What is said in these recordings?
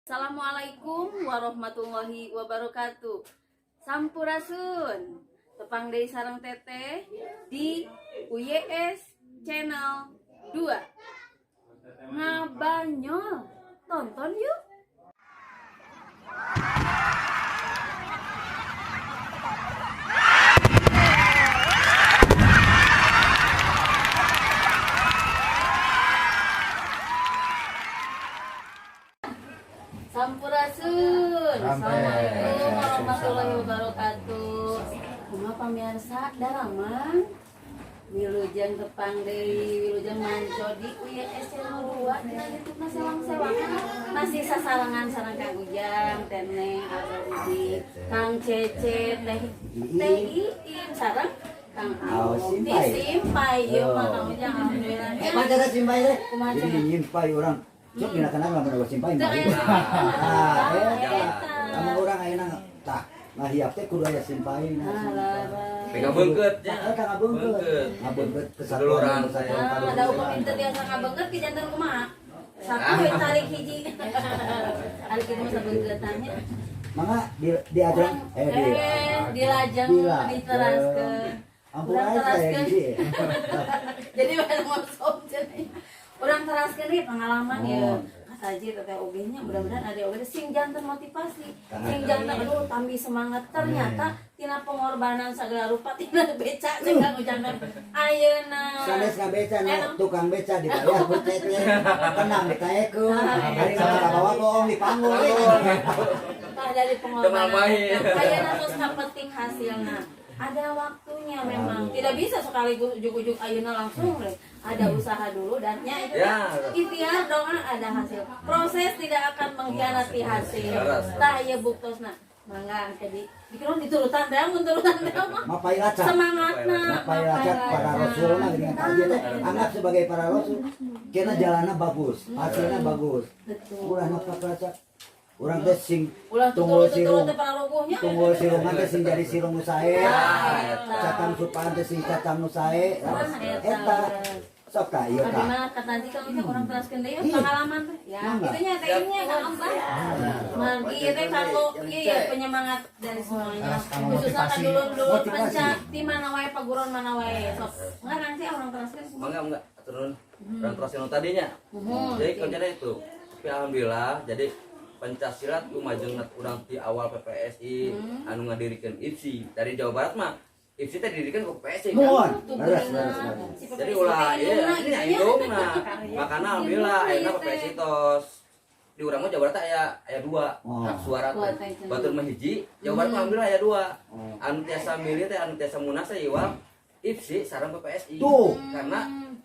Assalamualaikum warahmatullahi wabarakatuh. Sampurasun. Tepang deui sareng Teteh di UYS Channel 2. Ngabanyol. Tonton yuk. Sampurasun. Assalamualaikum warahmatullahi wabarakatuh. Kumaha, pamirsa, daramang? Wilujeng tepang deui, wilujeng manco di UYS Channel 2 dina YouTube sewang-sewangan, masih sasarengan sareng Kang Ujang, Teneng, Abah Udi, Kang Cece, Teh Teh Iin sareng Kang Oh, Aum. simpai. Simpai ieu mah, Oh. Kang Ujang, alhamdulillah. Eh, pacar simpai teh. Kumaha Jadi cenah? nyimpai orang. Cuk dina kenang lamun euweuh simpai Teu mah. aya simpai. Ah, eta. Eta. Lamun urang ayeuna tah ngahiap teh kudu aya simpai. Alah. Pegang beungkeut nya. Eta ngabeungkeut. Ngabeungkeut kesatuan Seduluran. persatuan Ah, karuhun. da upami teu tiasa ngabeungkeut ki janten kumaha? Satu we tarik hiji. Tarik itu mah sabeungkeutan nya. Mangga di diajar eh di Dilajeng diteraskeun. Ampun Urang aja saya teraskeun. gini. Jadi mana masuk cenah. Urang teraskeun ieu pengalaman ya. Oh. Kasaji teteh oge nya, mudah-mudahan ada oge sing janten motivasi. Sing janten, aduh, tambih semangat. Ternyata tina pengorbanan segala rupa, tina beca jeung Kang Ujang teh ayeuna. Sanes ngabeca nu Emang. tukang beca dibayar ku Teteh. Tenang ditaekeun. Hari ka bawa bohong dipanggul. Tah, dari pengorbanan Main. ayeuna terus kapeting hasilna. Ada waktunya memang, tidak bisa sekaligus ujuk-ujuk ayeuna langsung deh. Ada usaha dulu dan nya itu ikhtiar, doa, ada hasil. Proses tidak akan mengkhianati hasil. Leres. Tah, ieu buktosna. Mangga jadi dikira diturutan teh, mun turutan teh mah Mapay lacak. semangatna. Mapay lacak para rasul mah geuningan tadi teh anggap sebagai para rasul. Kena jalannya bagus, hasilnya bagus. Betul. Ulah mapak lacak. Urang teh sing Ulah tunggul tutur-tutur sirung. teh pararuguhnya. Tunggul sirungan teh sing jadi sirung nu sae. Eta. Cacang supan teh sing cacang nu sae. Wah, eta. Eta. Sok tah ieu Abi tah. mah kata tadi kalau misalnya urang teraskeun deui Ih. pengalaman teh. Ya, Mangga. kitu nya teh nya Kang Abah. Margi ieu teh kanggo ieu ya, penyemangat dari semuanya. Kanggo Khususnya ka motivasi. dulur-dulur Motivasi. penca di mana wae, paguron mana wae. Sok. Enggak nanti urang teraskeun kumaha? Mangga, mangga, turun. Urang terusin nu tadinya. Muhun. Jadi kuncinya itu. Tapi alhamdulillah, jadi pencak silat lumajeng urang di awal PPSI anu ngadirikeun IPSI. Dari Jawa Barat mah IPSI teh didirikan ku PPSI kan. Nuhun. Tuh, Leres, bener. leres, leres. Si Jadi PPSI ulah teh iya indungna ini gitu nya. indungna. Makana alhamdulillah Indungna ayeuna ieu teh. PPSI tos di urang mah Jawa Barat aya aya dua Oh. hak suara Kuat teh. teh. Batur mah hiji, Jawa Barat mah alhamdulillah aya dua. Oh. Anu tiasa milih teh, anu tiasa munas teh iwal IPSI sareng PPSI. Tuh. Karena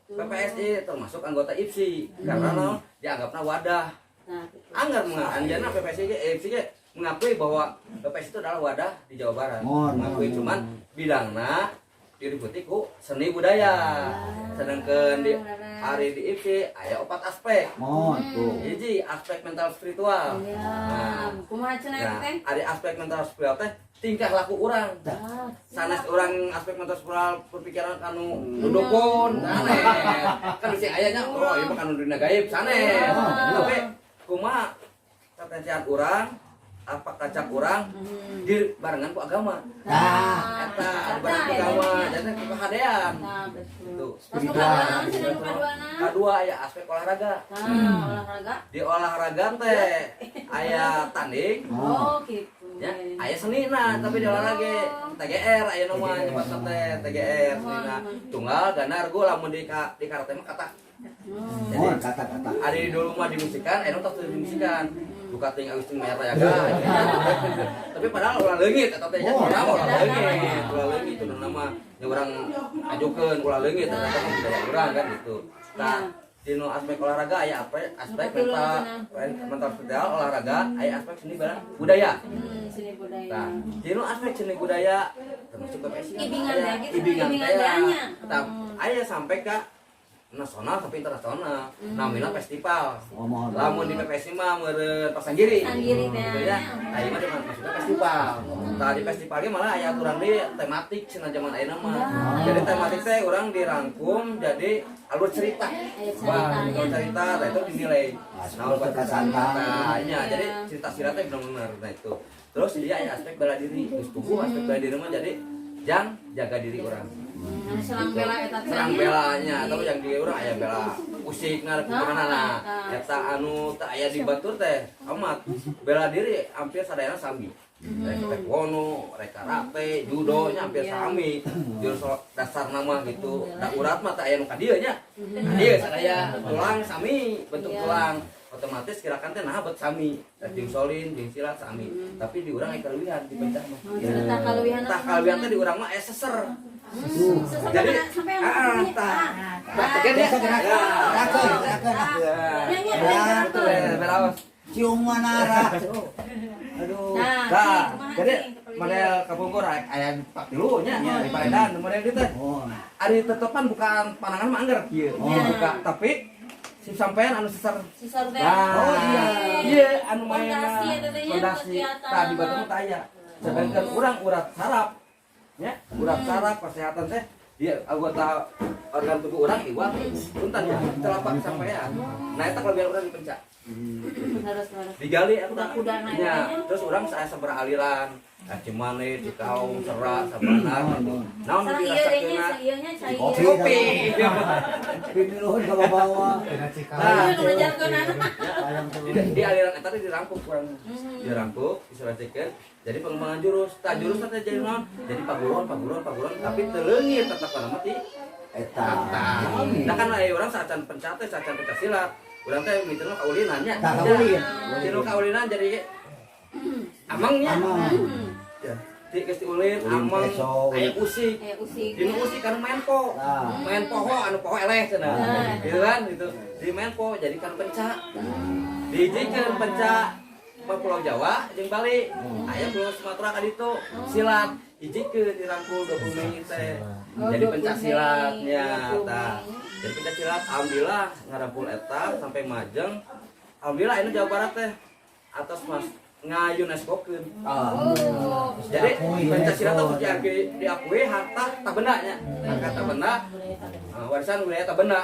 Tuh. PPSI termasuk anggota IPSI karena naon dianggapna wadah. Nah, gitu. Anggar anjana PPSI ge IPSI ge mengakui bahwa PPSI itu adalah wadah di Jawa Barat. Mohon, Mengakui, mohon. cuman bidangna diributi ku seni budaya. Sedangkan di hari di IPSI aya opat aspek. Mohon tuh. Hiji, aspek mental spiritual. Ya, Nah, kumaha cenah nah, teh? ada aspek mental spiritual teh tingkah laku orang. Ah, Sanes orang aspek mental spiritual berpikiran kanu dukun sanes. Kan bisa ayahnya, oh ieu mah kanu dunia gaib sanes. Tapi kumaha ketensian urang, apa kacak urang di barengan ku agama. Nah, Eta dibarengan ku agama, jadi ku kahadean. Nah, betul. Gitu. Terus nu kaduana cenah, nu kaduana? Kadua aya aspek olahraga. Nah, olahraga. Di olahraga teh aya tanding, Oh, gitu. ya aya senina, tapi di olahraga TGR aya nu mah nyebutna teh TGR senina tunggal ganda regu, lamun di karate mah kata. Mohon kata-kata. Ari dulu mah dimusikan, aya nu tos teu dimusikan, duka ting Agustin Mayar Rayaga, tapi padahal ulah leungit eta teh nya. Oh. Ulah leungit, ulah leungit itu nama nya urang ajukeun ulah leungit eta teh mah budaya urang kan gitu. Nah, di nu aspek olahraga aya apa aspek mental mental spiritual olahraga, aya aspek seni budaya. Seni budaya. Nah, di nu aspek seni budaya termasuk PPSI. Ibingan Aya, teh gitu, ibingan ibingan teh. teh nya. Tah, aya sampai ka Nasional sampai internasional. Namina festival. Oh, mohon. Lamun di PPSI mah meureun Pasanggiri. Pasanggiri teh. Gitu ya. Nah, ieu mah maksudnya festival. Tah, di festivalnya malah aya aturan deui, tematik cenah zaman ayeuna mah. Jadi tematik teh urang dirangkum jadi alur cerita. Aya Wah, ceritanya. alur cerita, nah itu dinilai. Nah, Nah, kesantang. Nah, iya, jadi cerita silat teh benar-benar. Nah itu. Terus dia aya aspek bela diri. Geus puguh aspek bela diri mah jadi jang jaga diri urang. Anu serang bela eta teh. Serang belanya atau yang di urang aya bela usik ngarep kumaha, nah eta anu teu aya di batur teh amat bela diri hampir sadayana sami. Rek taekwondo, rek karate, judo nya hampir sami. Jurus dasar nama gitu. Da urat mah teu aya nu ka dieu nya. Ka dieu sadaya tulang sami, bentuk tulang. Otomatis gerakan teh nah bet sami. Rek jeung solin, jeung silat sami. Tapi di urang aya kaleuwihan di pencak mah. Oh, cerita kaleuwihan. Tah, kaleuwihan teh di urang mah aya seser. Seser. Jadi, sampai yang ah, tah. Tah, tekan ya. Biasa gerak, gerakan, gerakan. Ya. Nyanyi, Ya, Itu berawas. Cium manara. Aduh. Nah, Nah, kumaha jadi cing, model kapungkur aya pak tilu nya di Palendan model gitu. Oh. Ari tetepan bukaan panangan mah angger kieu. Buka, tapi si sampean anu seser. Seser teh. Nah, Oh, iya. iya, anu main Pondasi eta teh nya, pondasi. kegiatan. Tah, di batu mah teu aya. Sedangkan urang urat saraf nya, urat saraf kesehatan teh dia anggota organ tubuh urang iwal punten ya telapak sampean. Nah, eta kelebihan urang di pencak. Harus harus. Digali eta. Kuda-kuda naik Nya, nya. Terus urang saya sabaraha aliran. Cimane, Cikaung, Serak, Sabanar gitu. Naon Sareng ieu deui nya, dirasakeunna? ieu nya cai. Kopi. Kopi. Pimiluhun ke bawah. Nah, Ieu nu ngajarkeun anak. Di aliran eta teh dirangkup kurang. Dirangkup, diselesaikan. Jadi pengembangan jurus. Tah, jurus teh jadi naon? Jadi paguron, paguron, paguron, tapi teu leungit tetep kana mah ti Eta. kata. Nah, kan aya urang saacan pencak teh, saacan pencak silat. Urang teh mikirna kaulinan nya. Tah, kaulin. Tinu kaulinan jadi amangnya. Amang. Ya. Ti geus diulin, Ulin amang, peso, aya usik. Eh, usik. Dinu usik kan main po. Nah. Main poho anu poho eleh cenah. Nah. Gitu kan gitu. Di main po jadi kan pencak. Dijikeun pencak mah Pulau Jawa jeung Bali. Aya Pulau Sumatera ka ditu silat. Hijikeun dirangkul 20 Mei teh. Oh, Jadi 20 pencak Mei. silatnya 20 tah. Mei. Jadi pencak silat alhamdulillah ngarampul eta sampai majeng. Alhamdulillah ini Jawa Barat teh atas mas nga-UNESCO-keun. Oh. Jadi Diakui pencak silat UNESCO. tuh diakui, diakui harta tak benda nya. Harta tak benda, warisan budaya tak benda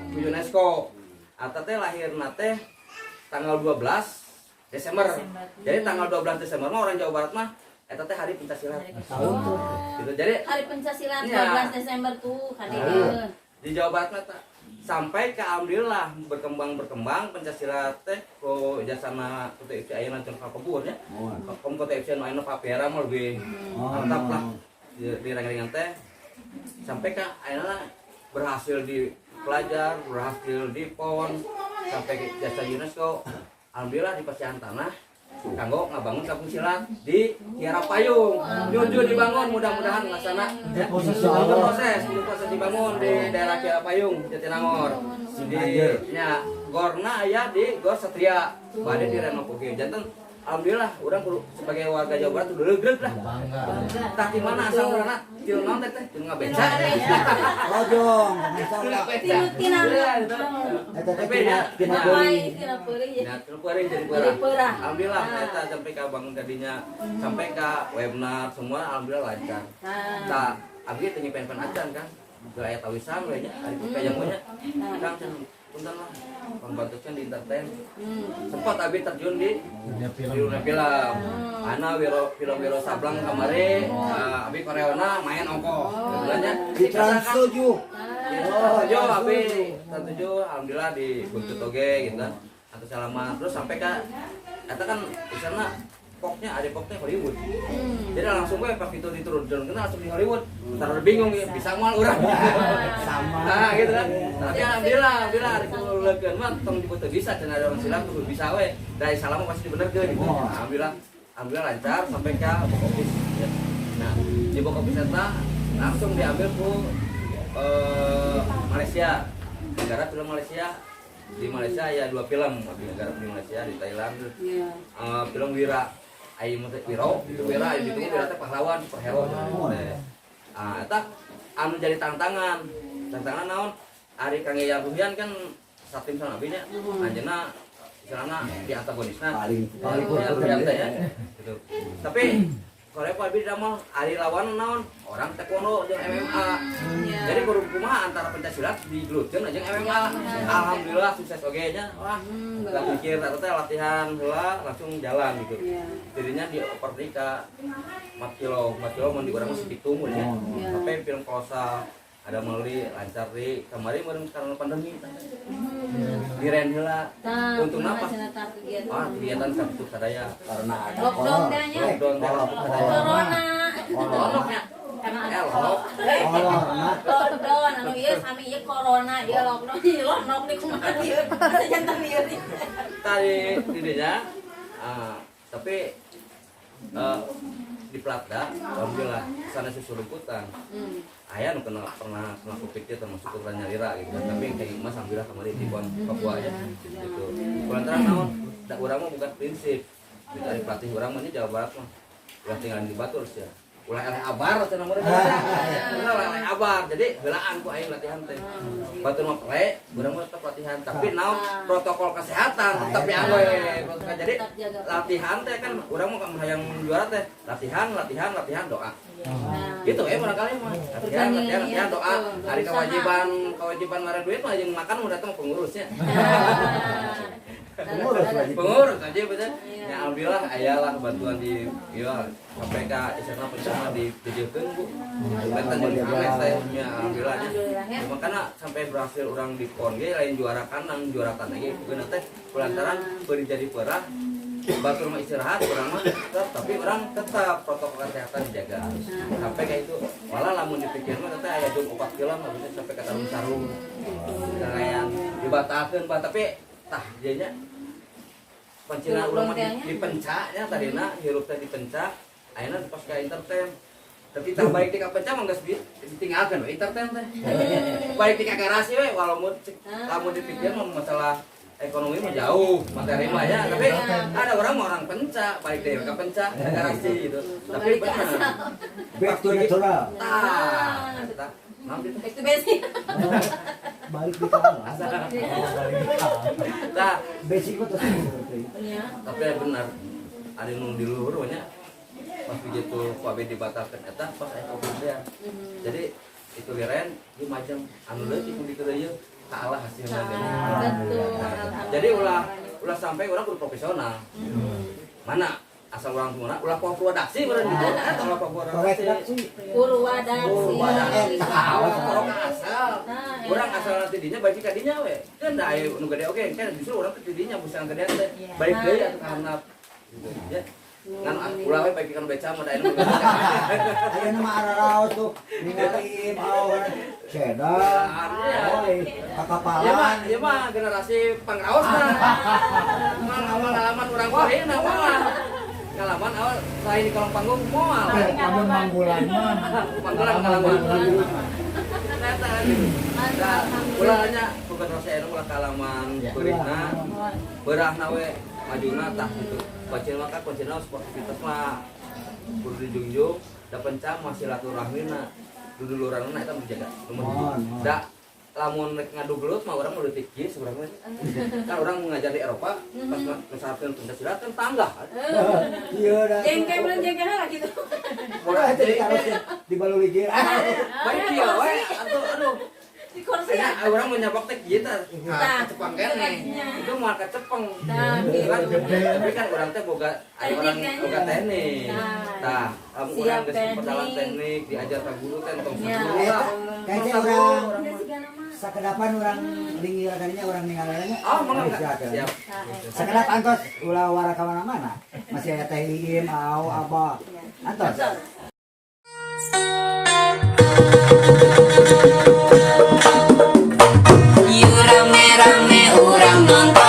ku UNESCO. Eta teh lahirna teh tanggal 12 Desember. Desember. Jadi tanggal 12 Desember mah orang Jawa Barat mah eta teh hari pencak silat. Tahun tuh. Gitu. Jadi Hari pencak silat Iya. 12 Desember tuh kadegeun. Di Jawa Barat mah teh sampai ke alhamdulillah berkembang berkembang pencak silat teh ku jasana Kutu FC ayeuna can kapebur nya. Oh. Kom Kutu FC nu ayeuna Papera mah lebih Oh, mantap lah di ringan teh sampai ke ayeuna berhasil di pelajar, berhasil di PON, sampai ke jasa UNESCO. Alhamdulillah di pasihan tanah kanggo ngabangun kampung silat di Kiara Payung. Nyuju dibangun, mudah-mudahan laksana ya. Proses. Proses, proses dibangun di daerah Kiara Payung, Jatinangor. Di nya gorna aya di Gor Satria, bade direnov oge. Janten alhamdulillah urang kudu sebagai warga Jawa Barat udah legreg lah. Tah, di mana asal mulana? Ti naon teh teh? Ti ngabeca. Lojong, pemirsa. Ti ngabeca. Tinu tina. Iya, gitu. Eta teh Tapi tina ya, tina nah. peuri. Tina peuri ya. Nah, terus peurih jadi Jadi peurah. peurah. Alhamdulillah Nah. eta sampai ka bangun tadinya sampai ke webinar semua alhamdulillah lancar. Nah. Tah, abdi teh nyipen-pen acan kan. Teu aya tawisan we nya, ari kaya nya. Nah. Kang cenah punten lah. Pembantusnya di entertain. Sempat abdi terjun di Dunia di film. dunia film. Ana wiro film Wiro Sableng kamari, abi koreona main ongkoh. Gitu nya. Di Trans 7. Oh, tujuh abi, Trans 7 alhamdulillah di buntut oge gitu kan. Atau salaman terus sampai ke eta kan misalnya poknya ada poknya Hollywood. Jadi langsung gue pas itu diturun kena langsung di Hollywood. Ntar bingung ya, bisa moal urang. Sama. Nah, gitu kan. Tapi alhamdulillah, alhamdulillah ari kuleukeun mah tong jemput teu bisa cenah ada orang silang kudu bisa we. Dari salam mah pasti dibenerkeun gitu. Oh. Alhamdulillah, alhamdulillah lancar sampai ke box office ya. Nah, di box office eta langsung diambil ku Malaysia. Negara film Malaysia. Di Malaysia ya dua film di negara di Malaysia, di Thailand. Iya. Film Wira. Ai mah teh Wiro, itu Wira, itu Wira teh pahlawan, superhero. Oh. Ah, eta anu jadi tantangan. Tantangan naon? Ari Kang Yayan Ruhian kan satim sama abi nya, anjeunna istilahna di antagonisna. Paling paling Ya, Ruhian teh ya. Gitu. Tapi kalau Pak Abi damel ari lawan naon? Orang taekwondo jeung MMA. Jadi kudu kumaha antara pencak silat digelutkeun jeung MMA. Alhamdulillah sukses oge nya. Wah, nggak mikir eta teh latihan heula langsung jalan gitu. Jadinya dioper deui ka 4 kilo, 4 kilo mun di urang mah segitu mun ya. Tapi film kolosal ada meuli lancar di kamari meureun karena pandemi di ren heula. Tah, Untungna kumaha pas cenah tah kegiatan? ah kegiatan sabtu sadaya. Karena ada Lockdown teh nya. Lockdown teh. Corona. Kolok nya. Karena ada Eh, lok. Kolor nah. Lockdown anu ieu sami ieu corona ieu lockdown ieu lockdown di kumaha ieu. Asa jantan ieu. Tadi didinya ah, tapi di Platda alhamdulillah sana susurumputan aya nu kena pernah kena covid dia termasuk putra nyalira gitu kan. Tapi kayak mas alhamdulillah kemarin di PON Papua ya gitu. Kulantaran naon da urang mah bukan prinsip dari pelatih urang mah ini Jawa Barat mah ulah tinggalan di Batur ya, ulah eleh abar cenah meureun, ulah eleh abar. Jadi heulaan ku aing latihan teh, batur mah pre urang mah tetep latihan, tapi naon protokol kesehatan tetep dianggo we protokol. Jadi Tetap jaga. Latihan teh kan urang mah hayang juara teh latihan, latihan, latihan, doa. Nah. Gitu ya barangkali mah latihan, latihan, latihan, doa. Hari kewajiban kewajiban mara duit mah jeung makan udah teh mah pengurusnya. Pengurus wajib. Pengurus aja betul ya. Alhamdulillah ayalah bantuan di ya KPK istilahna pencama di dijeukeun Bu benten jeung sanes teh ya, alhamdulillah nya. Alhamdulillah ya. Cuma karena sampai berhasil orang di PON ge lain juara kandang, juara tanah ge geuna teh kulantaran beureun jadi perah batur mah istirahat, urang mah tetap, tapi orang tetap protokol kesehatan dijaga sampai kayak itu. Malah lamun dipikir mah teteh aya jung 4 kilo mah bisa sampai ke sarung-sarung kayak dibatalkeun bah, tapi tah dianya pancina urang mah dipencaknya tadina hirup teh dipencak, ayeuna pas ka entertain tapi tah balik ti ka penca mah geus ditinggalkeun we entertain teh, balik ti ka garasi we. Walaupun lamun dipikir mah masalah ekonomi mah jauh, materi mah ya, tapi ada orang mah orang penca balik deh ke penca ke garasi gitu, tapi Balik ke benar asal. Back to natural. Tah eta naon gitu. Back to basic. Balik di kalah. Tah. Basic mah terus seperti itu. Iya. Tapi benar ada yang di luhur banyak pas begitu ku abi dibatalkan eta pas aya covid teh. Jadi itu liren di macam anu leutik nu dieu ka Allah hasilna ge. Betul. Jadi ulah ulah sampai orang kudu profesional mana asal orang mana ulah poho purwadaksi meureun gitu eta ulah poho purwadaksi. Redaksi. Purwadaksi. Purwadaksi tah orang asal Nah, orang asal nanti dinya balik ka dinya we kan da aya nu gede oge kan justru urang teh dinya busan gede teh balik deui atuh ka handap gitu ya ngan ulah we balik ka beca mah da aya nu gede. Ayeuna mah araraos tuh ningali mau sedan. Oi, Ya mah, kakapalan. ya mah generasi pangraos mah. Pengalaman urang kuring mah. Pengalaman awal selain di kolong panggung moal. Lamun manggulan mah. Panggulan pengalaman. Eta gitu. Nah, ulah nya bukan rasa anu ulah kalaman beurihna. Beurahna we majuna tah gitu. Kuncina mah kan kuncina sportivitas mah kudu dijunjung, da penca mah silaturahmina. Duduluranna eta dijaga. Nomor hiji. Mohon, mohon. Da lamun rek ngadu gelut mah urang mah leutik kieu sebenarnya. Kan urang mengajar di Eropa pas nusarkeun pencak silat kan tangga. Iya dah. Jengke belum jengke lah gitu. Udah itu ditaruh di baluligir. Ah. Baik kieu we atuh aduh. Di kursi Kayaknya ya. orang mau nyabak teh kieu tah Nah, kecepeng keneh. itu Itu moal kecepeng. Nah, gitu. Kan, tapi kan orang teh boga aya orang Tekniknya. boga teknik. Nah. Tah, lamun Siap urang geus perdalam teknik. teknik diajar ka guru teh tong Ya. saguru lah. Kayaknya Tong saguru orang urang mah. sakedapan orang linggir kadinya orang ninggalnya. Oh, mangga. Siap. Sakedap antos ulah wara ka mana-mana. Masih aya Teh Iim, Au, Abah. Antos. Yuk rame-rame urang nonton.